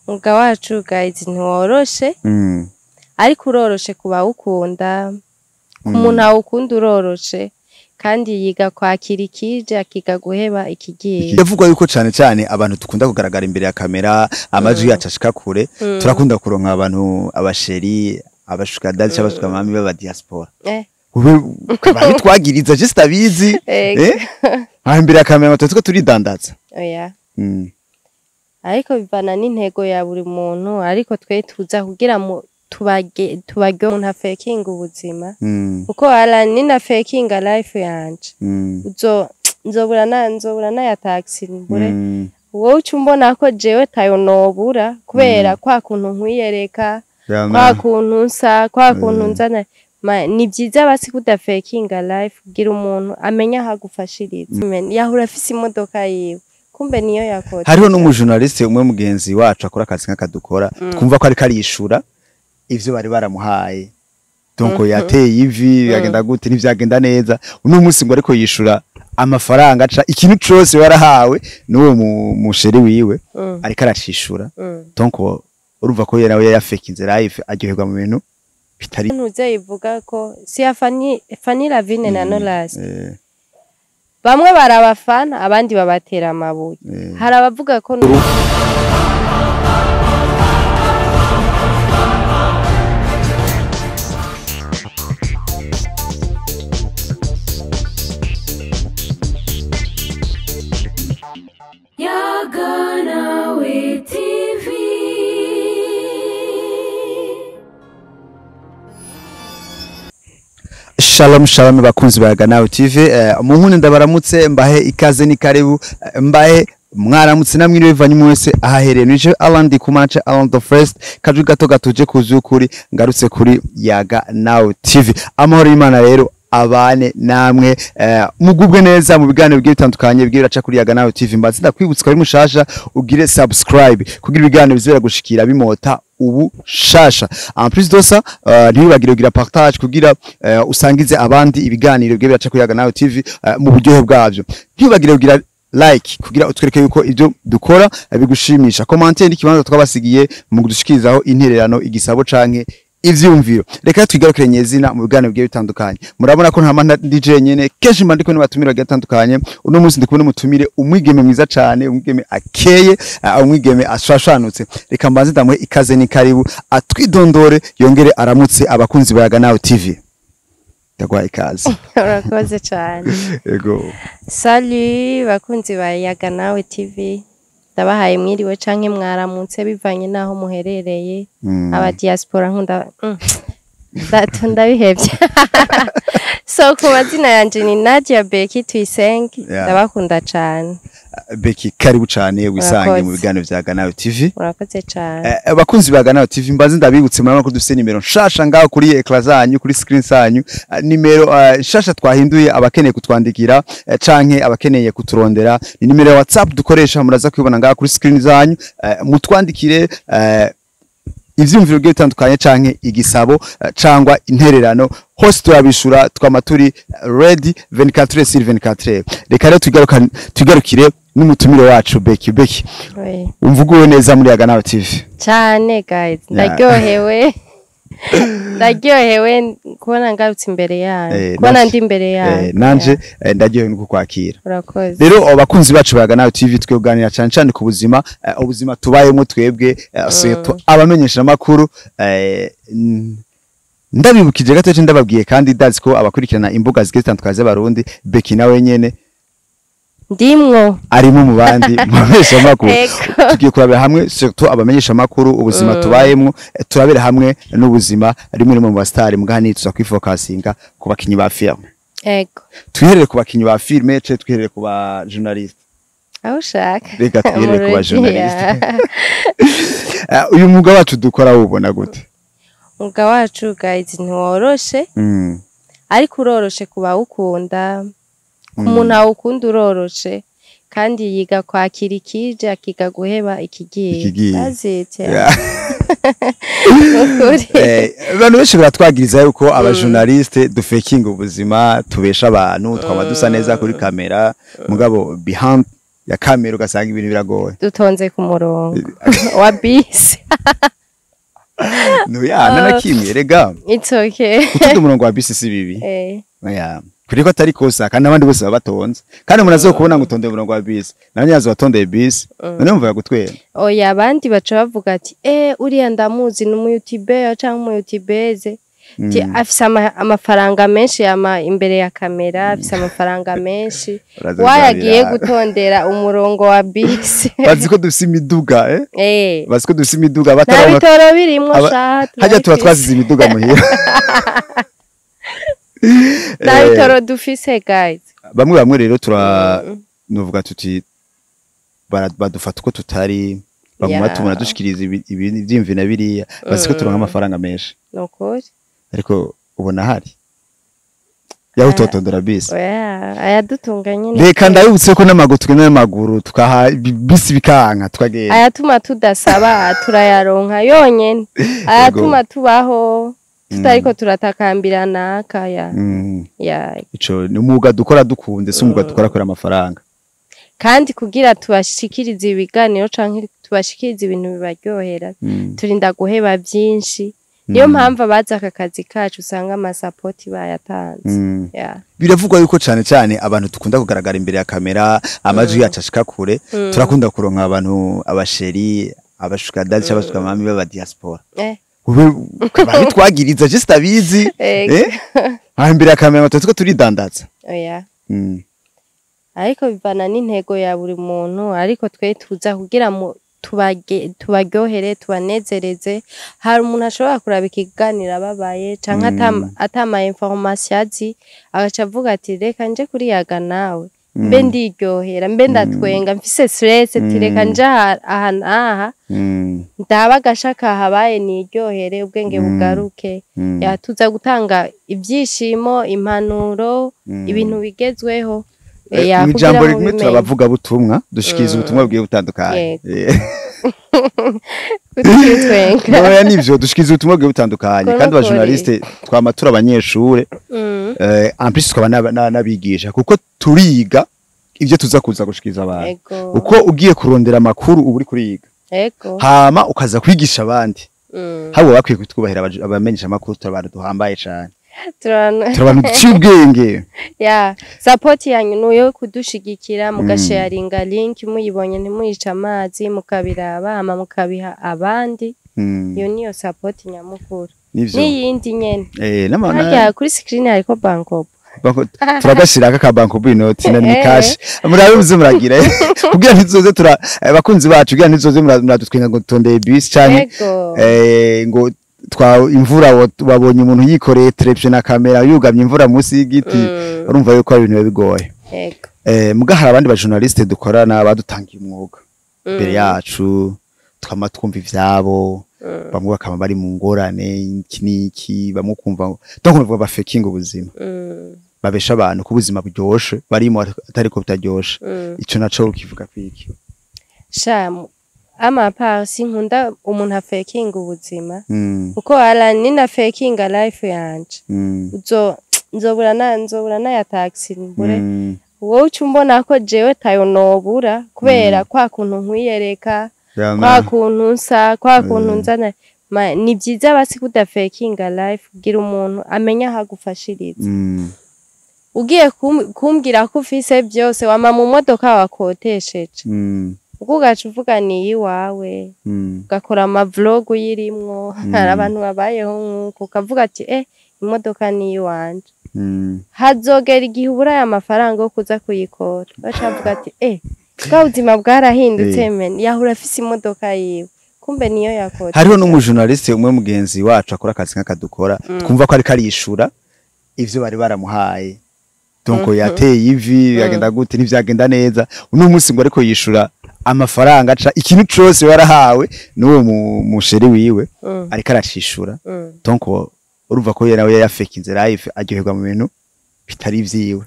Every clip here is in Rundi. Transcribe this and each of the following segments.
Umwuga wacu guys ntiworoshe, ariko uroroshe ku bawukunda. Ku muntu awukunda uroroshe, kandi yiga kwakira ikije, akiga guheba ikigiye. Biravugwa yuko cane cane abantu dukunda kugaragara imbere ya kamera, amajwi yacu ashika kure, turakunda kuronka abantu, abachéri, abasugar daddy cyangwa abasugar mummy b'aba diaspora. Babitwagiriza, je sitabizi. Ego. Aha imbere ya kamera tuba turidandaza. Oya. Ariko bivana n'intego ya buri muntu, ariko twe tuza kugira mu tubage tubage umuntu afekinga ubuzima, kuko ala nina fakinga life yanje, uzo nzobura na ya taxi mbure. Wowe uca umbona ko jewe tayo nobura kubera kwa kuntu nkwiyereka, kwa kuntu nsa, kwa kuntu nzana. Ni byiza basi kudafakinga life, kugira umuntu amenya aho agufashiriza. Yahora afise imodoka yiwe, kumbe niyo yakoze. Hariho n'umujournaliste umwe mugenzi wacu akora akazi nk'akadukora, twumva ko ariko arishura ivyo bari baramuhaye. Donc yateye ivi, yagenda gute, ntivyagenda neza. Uno munsi ngo ariko yishura amafaranga, aca ikintu cose warahawe n'uwo muchéri wiwe, ariko aracishura. Donc urumva ko nawe yafakinze life, aryoherwa mu bintu bitari. Ntuze ivuga ko si ya Fanny, Fanny Lavine na Nolas. Bamwe barabafana, abandi babatera amabuye. Hari abavuga ko Yaganawe TV. Shalom shalom bakunzi ba Yaganawe TV, mu nkunde ndabaramutse, mbahe ikaze ni karibu, mbahe mwaramutse namwe bivanye umwe wese ahahereye. Nije Alan Dikumace, Alan the First, kajwi gato gatuje kuzuye ukuri, ngarutse kuri Yaga Nawe TV. Amahoro y'Imana rero abane namwe, mugubwe neza mu biganiro bigiye bitandukanye bigiye biraca kuri Yaga Nawe TV. Mbanze ndakwibutsa ko ari mushasha, ugire subscribe kugira ibiganiro bizera gushikira bimota ubu shasha. En plus de ça, ntiwibagire kugira partage kugira usangize abandi ibiganiro bigiye biraca kuri Yaga Nawe TV mu buryohe bwavyo. Ntiwibagire kugira like kugira utwereke yuko ibyo dukora bigushimisha. Commentaire n'ikibanza twabasigiye mu kudushikirizaho intererano, igisabo canke ivyumviro. Reka twigarukire nyezina mu biganiro bigiye bitandukanye. Murabona ko nta DJ nyene, kenshi mba ndiko n'abatumire bagiye batandukanye. Uno munsi ndi kumwe n'umutumire, umwigeme mwiza cane, umwigeme akeye, umwigeme ashashanutse. Reka mbanze ndamuhe ikaze ni karibu, atwidondore, yongere aramutse abakunzi ba Yaga Nawe TV. Ndagwaye ikaze. Urakoze cyane. Ego. Salut bakunzi ba Yaga Nawe TV, ndabahaye mwiriwe canke mwaramutse bivanye naho muherereye. Aba diaspora nkunda ndabihevye. So ku mazina yanje ni Nadia Becky Tuyisenge. Ndabakunda cane. Becky, karibu cane, wisange mu Urakoze. biganiro vya Yaga Nawe TV. Urakoze cane. Abakunzi ba Yaga Nawe TV, mbanze ndabibutse, murabona ko dufise nimero nshasha ngaho kuri écran zanyu, kuri screen zanyu. Nimero nshasha twahinduye, abakeneye kutwandikira canke abakeneye kuturondera, ni nimero ya WhatsApp dukoresha, muraza kwibona ngaho kuri screen zanyu. Mutwandikire ivyumviro bigiye bitandukanye canke igisabo cangwa intererano, hose turabishura, twama turi ready 24 sur 24. Reka rero tugarukire n'umutumire wacu Becky. Becky, Oui. umvuguwe neza muri Yaga Nawe TV. Cane guys, ndaryohewe, ndaryohewe kubona ngarutse imbere yanyu, kubona ndi imbere yanyu. Nanje ndaryohewe no kukwakira. Urakoze. Rero abakunzi bacu ba Yaga Nawe TV, twebganira cyane cyane ku buzima, ubuzima tubayemo twebwe, surtout abamenyesha amakuru. Ndabibukije gato, ndababwiye kandi ndazi ko abakurikirana imbuga zigiye zitandukanye z'Abarundi, Becky nawe nyene Ndimwo. arimo mu bandi bamenyesha amakuru. Ego. Tugiye kurabira hamwe surtout abamenyesha amakuru ubuzima tubayemo, turabira hamwe n'ubuzima rimwe rimwe mu basitari mugani, tuza kwifokasinga ku bakinyi ba filme. Ego. Twiherere ku bakinyi ba filme ce twiherere ku ba journaliste? Aho ushaka. Reka twiherere ku ba Murugi, journaliste. ya. Uyu mwuga wacu dukora wubona gute? Umwuga wacu guys ntiworoshe, ariko uroroshe ku bawukunda. Ku muntu awukunda uroroshe, kandi yiga kwakira ikije, akiga guheba ikigiye. Ikigiye. That's it, yeah. Ukuri. Abantu benshi baratwagiriza yuko abajournaliste dufekinga ubuzima, tubesha abantu, twaba dusa neza kuri kamera, mugabo behind ya kamera, ugasanga ibintu biragoye. Dutonze ku murongo wa bisi. No ya na kimwe rega. It's okay. Gutonda umurongo wa bisi si bibi. Ya kuri ko atari kosa, kandi abandi bose baba batonze, kandi umuntu azokubona ngo utonde umurongo wa bisi, nawe nyazo watondeye bisi, none mvuga gutwera. Oya, abandi baca bavuga ati uriya ndamuzi, ni umuyoutuber cyangwa umuyoutubeuse, ti afise amafaranga menshi, yama imbere ya kamera, afise amafaranga menshi, Uraza wayagiye kuzabiraba. gutondera umurongo wa bisi. Bazi ko dufise imiduga, eh? Bazi ko dufise imiduga Nta bataronka. bitoro birimwo sha. Hajya tuba twasize imiduga muhira. Nta bitoro dufise, guys. Bamwe bamwe rero tura nuvuga tuti badufata uko tutari, baguma tubona dushikiriza ivyiyumviro na biriya, bazi ko turonka amafaranga menshi. Nukuri. Ariko ubona hari yaho utotondera bisi? Oya, ayadutunga nyine. Reka ndabibutse ko n'amaguru tugenda n'amaguru, tukaha bisi bikanka tukagenda. Ayatuma tudasaba turayaronka yonyene, ayatuma tubaho tutariko turatakambira naka ya ya. Ico ni umwuga dukora dukunze, si umwuga dukora kubera amafaranga. Kandi kugira tubashikirize ibiganiro canke tubashikirize ibintu bibaryohera, turinda guheba byinshi. Niyo mpamvu abazi aka kazi kacu usanga amasapoti bayatanze. Yeah. Biravugwa yuko cane cane abantu dukunda kugaragara imbere ya kamera, amajwi yacu ashika kure, turakunda kuronka abantu, abachéri, abasugar daddy cyangwa abasugar mummy b'aba diaspora. Babitwagiriza, je sitabizi. Aho imbere ya kamera tuba turiko turidandaza. Oya. Ariko bivana n'intego ya buri muntu, ariko twe tuza kugira mu tubaryohere, tubanezereze. Hari umuntu ashobora kuraba ikiganiro ababaye canke atama information azi, agaca avuga ati reka nje kuriyaga nawe, mbe ndiryohera, mbe ndatwenga, mfise stress, ati reka nje aha n'aha, ndaba agasha kahabaye, niryohere, ubwenge bugaruke. Yatuza gutanga ibyishimo, impanuro, ibintu bigezweho. Ya, Mu kugira ijambo ngo rimwe, bimenye. turabavuga butumwa, dushikiriza ubutumwa bugiye butandukanye. Kutitwenga. Noya nivyo, dushikiriza ubutumwa bugiye butandukanye. Kora Kandi kore. abajournaliste twama turi abanyeshure, en plus tukaba n'abigisha, kuko turiga ivyo tuza kuza gushikiriza abantu. Uko ugiye kurondera amakuru uba uri kuriga, hama ukaza kwigisha abandi. Habo bakwiye kutwubahira, abamenyesha amakuru, turi abantu duhambaye cane. Turabana. Turi abantu duciye ubwenge. Ya, support yanyu nuyo kudushigikira, mugasharinga link muyibonye, ntimuyice amazi, mukabiraba hama mukabiha abandi. Iyo niyo support nyamukuru. Nivyo. N'iyindi nyene. N'amana. Harya kuri screen hariko Bancobu. Turagashira aka Bancobu, inoti na ni cash, murabe muze muragira kugira ntizoze tura bakunzi bacu, kugira ntizoze muradutwenga ngo tondeye bus canke ngo twa imvura, wabonye umuntu yikoreye trépied na kamera, yugamye imvura munsi y'igiti. Urumva yuko ari ibintu biba bigoye. Muga hari abandi ba journaliste dukorana badutangiye umwuga imbere yacu, twama twumva ivyabo. Bamwe bakaba bari mu ngorane iki n'iki, bamwe ukumva donc bavuga bafekinga ubuzima, babesha abantu ko ubuzima buryoshe barimo atariko butaryoshe. Ico naco ukivuga kwiki? Sha, ama part sinkunda umuntu afekinga ubuzima, kuko ala nina fakinga life yanje, uzo nzobura na ya taxi mbure. Wowe uca umbona ko jewe tayo nobura, kubera kwa kuntu nkwiyereka, kwa kuntu nsa, kwa kuntu nzana. Ni byiza basi kudafekinga life, kugira umuntu amenya aho agufashiriza. Ugiye kumbwira ko ufise byose, wama mu modoka wakotesheje, ubwo ugaca uvuga ni iyiwawe, ugakora amavlog uyirimwo. Hari abantu babayeho nk'uko, ukavuga ati imodoka ni iyiwanje. Hazogera igihe ubura aya mafaranga yo kuza kuyikora, baca bavuga ati bwa buzima bwarahindutse. Men yahura afise imodoka yiwe, kumbe niyo yakotesha. Hariho n'umujournaliste umwe mugenzi wacu akora akazi nk'akadukora, twumva ko ariko arishura ivyo bari baramuhaye, donc yateye ivi, yagenda gute, ntivyagenda neza. Uno munsi ngo ariko yishura amafaranga, aca ikintu cose warahawe n'uwo muchéri wiwe, ariko aracishura. Donc urumva ko nawe yafekinze life, aryoherwa mu bintu bitari ivyiwe.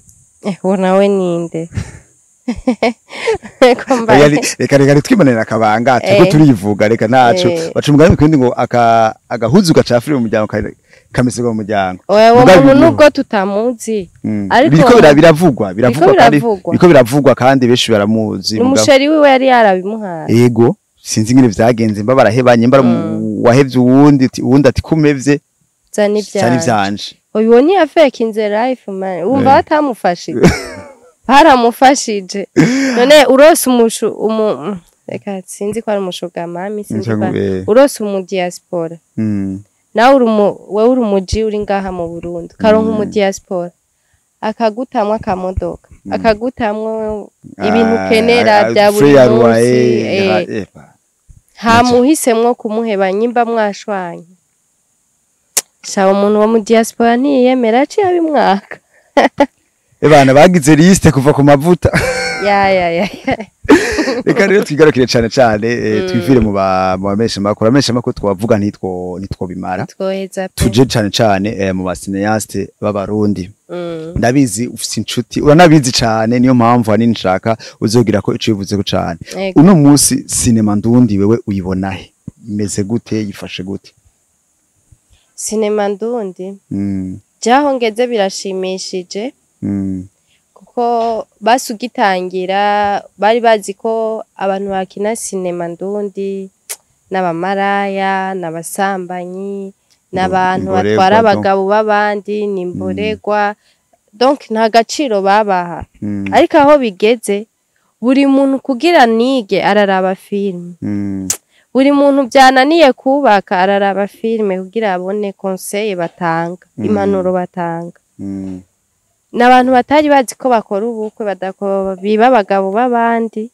Uwo nawe ninde? Ko mbaye- Oya, reka twimanira akabanga, turiko turivuga, reka ntaco. Baca umugani mu Kirundi ngo agahuzu gacafuriye mu muryango. Kamesegwa mu muryango. Oya, uwo Mugabo muntu ibintu- nubwo tutamuzi, ariko Biriko biravugwa, biravugwa kandi, biravugwa. biriko biravugwa kandi benshi baramuzi. Mugabo N'umu chéri wiwe yari yarabimuhaye. Ego, sinzi ingene vyagenze, mba barahebanye, mba wahevye uwundi, uwundi ati kumevye zana cyane ivyanje. Ivyanje. Uyu ni afekinze life, man. Wumva batamufashije, baramufashije. None urose umushu umu reka, sinzi ko ari umu sugar mummy, sinzi ko urose umu diaspora, nawe uri wewe uri umuji uri ngaha mu Burundi, ukaronka umu diaspora akagutamwo akamodoka, akagutamwo ibintu ukenera bya buri munsi, hamuhisemwo kumuheba nyimba mwashwanye. Shaba, umuntu wo mu diaspora ntiyemera, aciye abimwaka. Ebana bagize liste kuva ku mavuta. Ya ya ya ya. Reka rero twigarukire cane cane, twivire mu bamesha makuru. Amesha makuru twavuga ntitwo bimara. Twoheza pe. Tuje cane cane mu ba cinéastes b'Abarundi. Ndabizi ufise inshuti, uranabizi cane, niyo mpamvu hanini nshaka uzogira ko ico bivuze ko cane. Ego. Uno munsi cinéma ndundi wewe uyibonahe? Imeze gute? Yifashe gute? Cinéma ndundi, jaho ngeze birashimishije, kuko basi ugitangira bari bazi ko abantu bakina cinéma ndundi n'abamaraya, n'abasambanyi, n'abantu Imborerwa, batwara donc. abagabo b'abandi, ni imborerwa, donc nta gaciro babaha. Ariko aho bigeze, buri muntu kugira nige araraba filime. Buri muntu byananiye kubaka araraba filime kugira abone conseil batanga, impanuro batanga. N'abantu batari bazi ko bakora ubukwe biba abagabo b'abandi,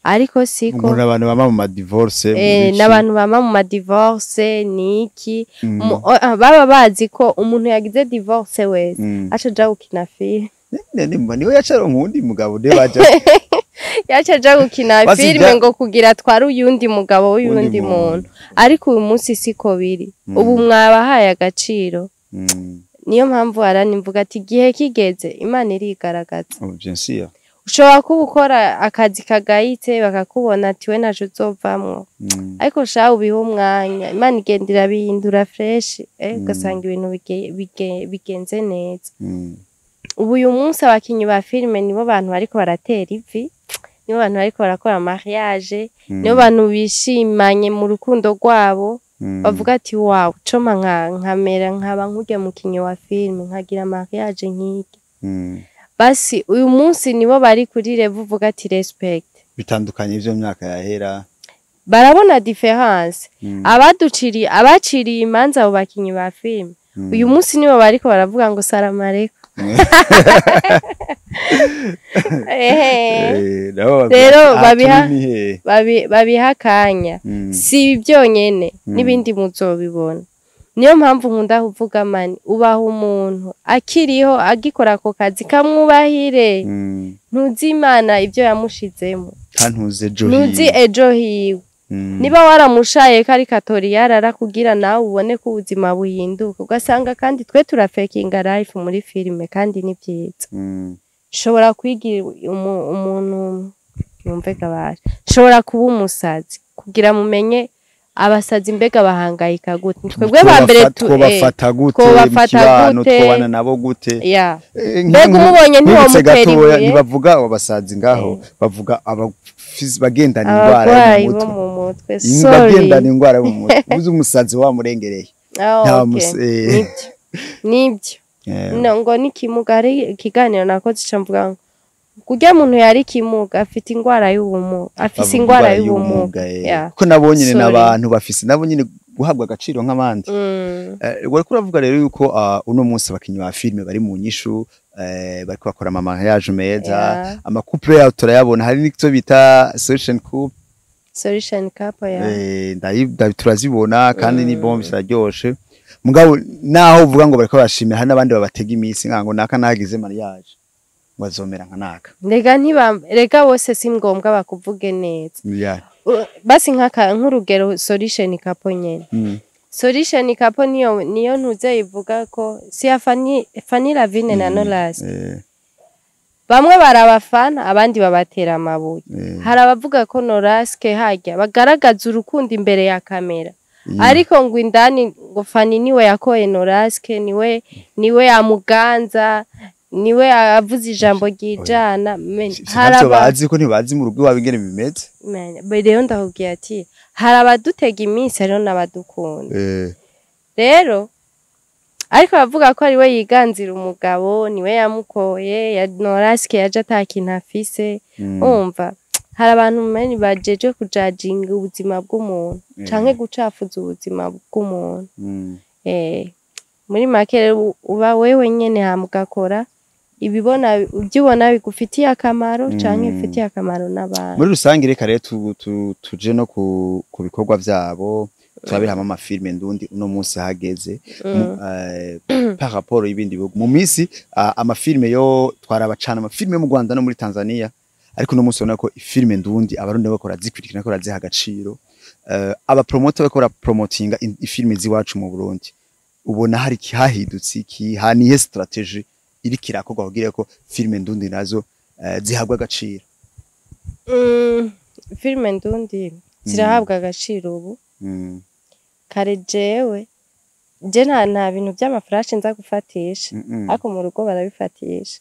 ariko siko. Umuntu abantu bama mu ma divorce mu biki. N'abantu bama mu ma divorce ni iki? Baba bazi ko umuntu yagize divorce wese aca aja gukina filime. Niwe yacara nkundi mugabo ne baja. Yaca aja gukina Basi filime ngo kugira atware uyundi mugabo w'uyundi Uwundi muntu. muntu. Ariko uyu munsi siko biri. Ubu mwabahaye agaciro. Niyo mpamvu haranimvuga ati igihe kigeze Imana irigaragaza. Oh, bien sûr. Ushobora kuba ukora akazi kagayitse, bakakubona ati we ntaco uzovamwo, ariko sha ubihe umwanya, Imana igenda irabihindura fresh, ugasanga ibintu bigenze neza. Ubu uyu munsi abakinyi ba filime nibo bantu bariko baratera ivi, nibo bantu bariko barakora mariage, nibo bantu bishimanye mu rukundo rwabo, bavuga ati wow, coma nkamera nkaba nkurya mukinyi wa filime, nkagira mariage nk'irya. Basi uyu munsi nibo bari kuri level uvuga ati respect. Bitandukanye ivyo myaka yahera. Barabona différence. Abaduciriye, abaciriye imanza abo bakinyi ba filime, uyu munsi nibo bariko baravuga ngo salamu alaikum. Ehe. Nabo bavuga Rero ati, "Ah, turi ni hehe?" Babiha akanya. Si ibi byonyene, n'ibindi muzobibona. Niyo mpamvu nkunda kuvuga, mani, ubaha umuntu akiriho, agikora ako kazi, kamwubahire. Ntuzi Imana ibyo yamushizemo. Ntuzi ejo Ntuzi hiwe. ejo hiwe. Niba waramushaye ko ari katori yarara kugira nawe ubone ko ubuzima buhinduka, ugasanga kandi twe turafekinga life muri filime, kandi ni byiza. Nshobora kwigira umuntu yumve gabasha, nshobora kuba umusazi kugira mumenye abasazi mbega bahangayika gute. Twebwe ba mbere Twobafata gute mu twobafata kibano? gute? Twobana nabo gute? Ya. Mbega umubonye nkwibutse ntiwamutera gatoya, ibuye? ntibavuga abasazi ngaho, bavuga bagendana indwara yo Abarwayi mu bo mutwe. mu mutwe, sorry. Bagendana indwara yo mu mutwe, uzi umusazi wamurengereye. Ah, Nta okay. Nibyo, nibyo. No, ngo ni kimuga. Hari ikiganiro nakoze ca mvuga ngo kurya muntu yari kimuga afite ingwara y'ubumuga, afise Bavuga ingwara y'ubumuga. Ko nabo nyene Sorry. n'abantu bafise nabo nyene guhabwa agaciro nk'abandi. Wariko uravuga rero yuko uno munsi abakinyi ba filime bari mu nyishu, bariko bakora ama mariage meza, ama couple yabo turayabona, hari n'icyo bita solution couple. Solution couple, ya. Turazibona kandi ni bombe, ziraryoshe. Mugabo naho uvuga ngo bariko barashimira, hari n'abandi babatega iminsi nka ngo naka nagize mariage ngo azomera nka naka. Rega ntiba, rega bose si ngombwa bakuvuge neza. Basi nk'urugero solution couple nyene. Solution couple niyo ntuze ivuga ko si ya Fanny Lavine na Nolas. Bamwe barabafana, abandi babatera amabuye. Hari abavuga ko Noraske harya bagaragaza urukundo imbere ya kamera. Ariko ngo indani ngo Fani niwe yakoye Noraske, niwe amuganza, niwe avuze ijambo ryijana. Men, Si hari navyo bazi ko ntibazi mu rugo iwabo ingene bimeze. Men, rero ndakubwiye ati hari abadutega iminsi, hariho n'abadukunda. Rero ariko bavuga ko ariwe yiganzira umugabo, niwe yamukoye ya Noraske, yaje ata kintu afise. Umva, hari abantu meni bajeje kujajinga ubuzima bw'umuntu canke gucafuza ubuzima bw'umuntu. Muri make rero uba wewe nyene, hama ugakora ibibona, ibyo ubona bigufitiye akamaro canke bifitiye akamaro n'abandi. Muri rusange, reka rero tuje no ku bikorwa vyabo, turabira hamwe amafilme ndundi uno munsi hageze par rapport y'ibindi bihugu. Mu minsi amafilme yo twaraba cane amafilme yo mu Rwanda no muri Tanzania, ariko uno munsi ubona ko ifilme ndundi Abarundi bakora zikurikirana, ko baraziha agaciro. Abapromoter bariko barapromotinga ifilme z'iwacu mu Burundi. Ubona hari ikihahindutse, iki hanihe strategy iriko irakorwa kugira ko filme ndundi nazo zihabwa agaciro? Filime ndundi zirahabwa agaciro ubu. Kare jewe je nta bintu vy'amafurashi nza gufatisha, ariko mu rugo barabifatisha.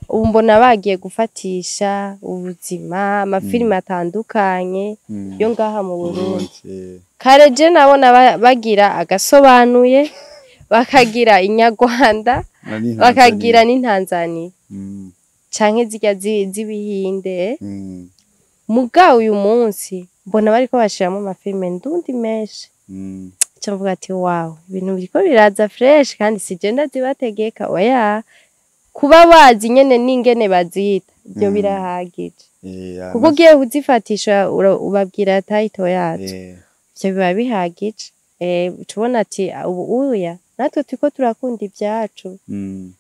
Ubu mbona bagiye gufatisha ubuzima, amafilime atandukanye yo ngaha mu Burundi. Kare je nabona bagira agasobanuye, bakagira inyarwanda, Na n'Intanzania. bakagira n'intanzania canke zirya z'ibihinde. Mugabo uyu munsi mbona bariko bashiramo amafilime ndundi menshi. Nca mvuga ati: "Wow, ibintu biriko biraza fresh." Kandi si je ndazibategeka, oya, kuba bazi nyene n'ingene bazita ivyo birahagije, kuko ugiye kuzifatisha ubabwira title yazo, ivyo biba bihagije. Uca ubona ati ubu uya natwe turiko turakunda ivyacu.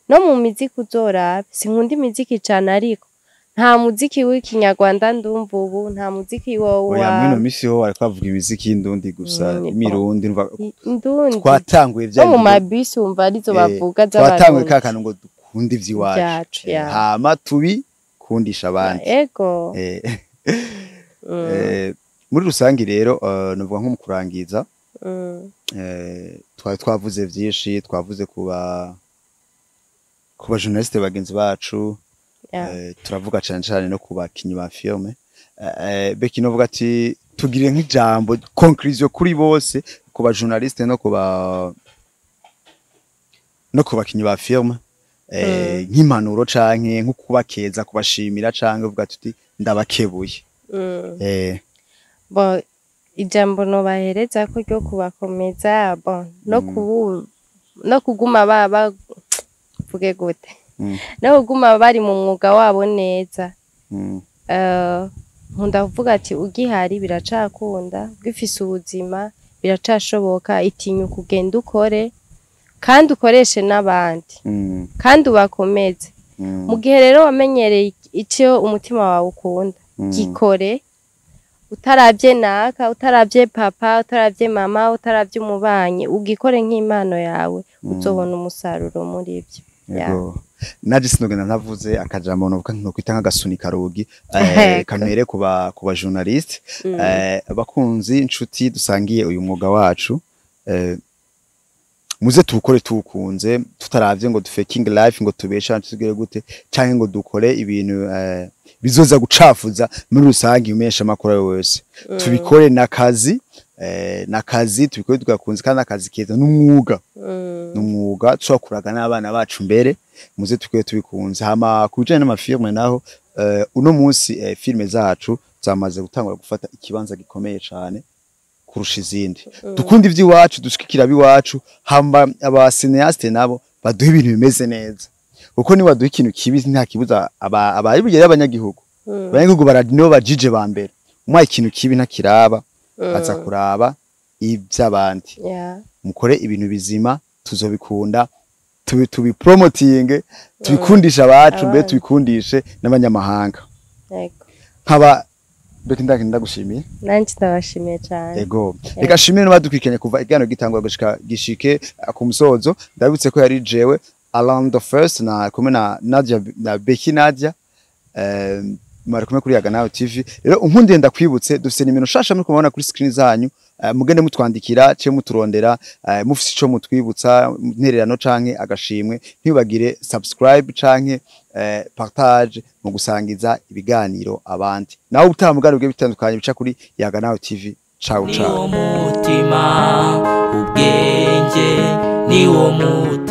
No mu miziki uzorabe, sinkunda imiziki cane, ariko nta muziki w'ikinyarwanda ndumva ubu, nta muziki wo Oya, wa mwino misi ho bariko bavuga imiziki y'indundi gusa, imirundi ndundi. Twatanguye No vya mu bintu mabisi wumva arizo bavuga twatanguye z'Abarundi. ka kantu ngo dukunde ivy'iwacu. Ivyacu, ya. Hama tubikundisha abandi. Ego. Muri rusangi rero, novuga nko mu kurangiza, twari twavuze vyinshi, twavuze kuba journaliste bagenzi bacu, turavuga cane cane no ku bakinyi ba filme. Beki, novuga ati tugire nk'ijambo conclusion kuri bose, ku ba journaliste no ku bakinyi ba filme, nk'impanuro canke nko kubakeza, kubashimira, canke uvuga tuti ndabakebuye. Bon, ijambo nobahereza ko ryo kubakomeza, bon, no kubu no kuguma baba, vuge gute, no kuguma bari mu mwuga wabo neza. Nkunda kuvuga ati ugihari biracakunda, ugifise ubuzima biracashoboka, itinyuka ugende ukore, kandi ukoreshe n'abandi, kandi ubakomeze. Mu gihe rero wamenyereye icyo umutima wawe ukunda, gikore utaravye naka, utaravye papa, utaravye mama, utaravye umubanyi, ugikore nk'impano yawe, uzobona umusaruro muri ivyo. Ya. Yego. Naje sinogenda ntavuze akajambo novuga nokwita nk'agasunika rugi, kamere kuba journaliste, abakunzi, inshuti dusangiye uyu mwuga wacu, muze tuwukore tuwukunze, tutaravye ngo dufaking life, ngo tubesha tugere gute, canke ngo dukore ibintu bizoza gucafuza muri rusange umesha makuru ayo wese. Tubikore nakazi, nakazi, tubikore tugakunze, kandi akazi keza n'umwuga, n'umwuga tushobora kuraga n'abana bacu mbere. Muze tukwiye tubikunze. Hama ku bijanye n'amafilme naho, uno munsi filme zacu zamaze gutangura gufata ikibanza gikomeye cane kurusha izindi. Dukunda ivy'iwacu, dushikikira abiwacu, hama aba cinéaste nabo baduha ibintu bimeze neza, kuko ni baduha ikintu kibi nta kibuza abayibigera abanyagihugu. Abanyagihugu nibo bajije ba mbere. Umuhaye ikintu kibi ntakiraba, aza kuraba ivy'abandi. Mukore ibintu bizima, tuzobikunda, tubipromotinge, tubikundisha abacu mbere, Abandi. tubikundishe n'abanyamahanga. Yego. Nkaba Beki ndagushimiye. Nanje ndabashimiye cane. Ego, reka shimire n'abadukurikiranye kuva ikiganiro gitangwa gushika gishike ku musozo. Ndabutse ko yari jewe Alan the First na kumwe na Nadia na Beki Nadia, mwari kumwe kuri Yaga Nawe TV. Rero unkundiye ndakwibutse, dufise nimero nshasha muri kumubona kuri screen zanyu. Mugende mutwandikira ce muturondera, mufise ico mutwibutsa, intererano canke agashimwe. Ntibagire subscribe canke partage mu gusangiza ibiganiro abandi. Nawe utaha muganiro bigiye bitandukanye bica kuri Yaga Nawe TV. Ciao ciao. Niwo mutima, ubwenge niwo mutima.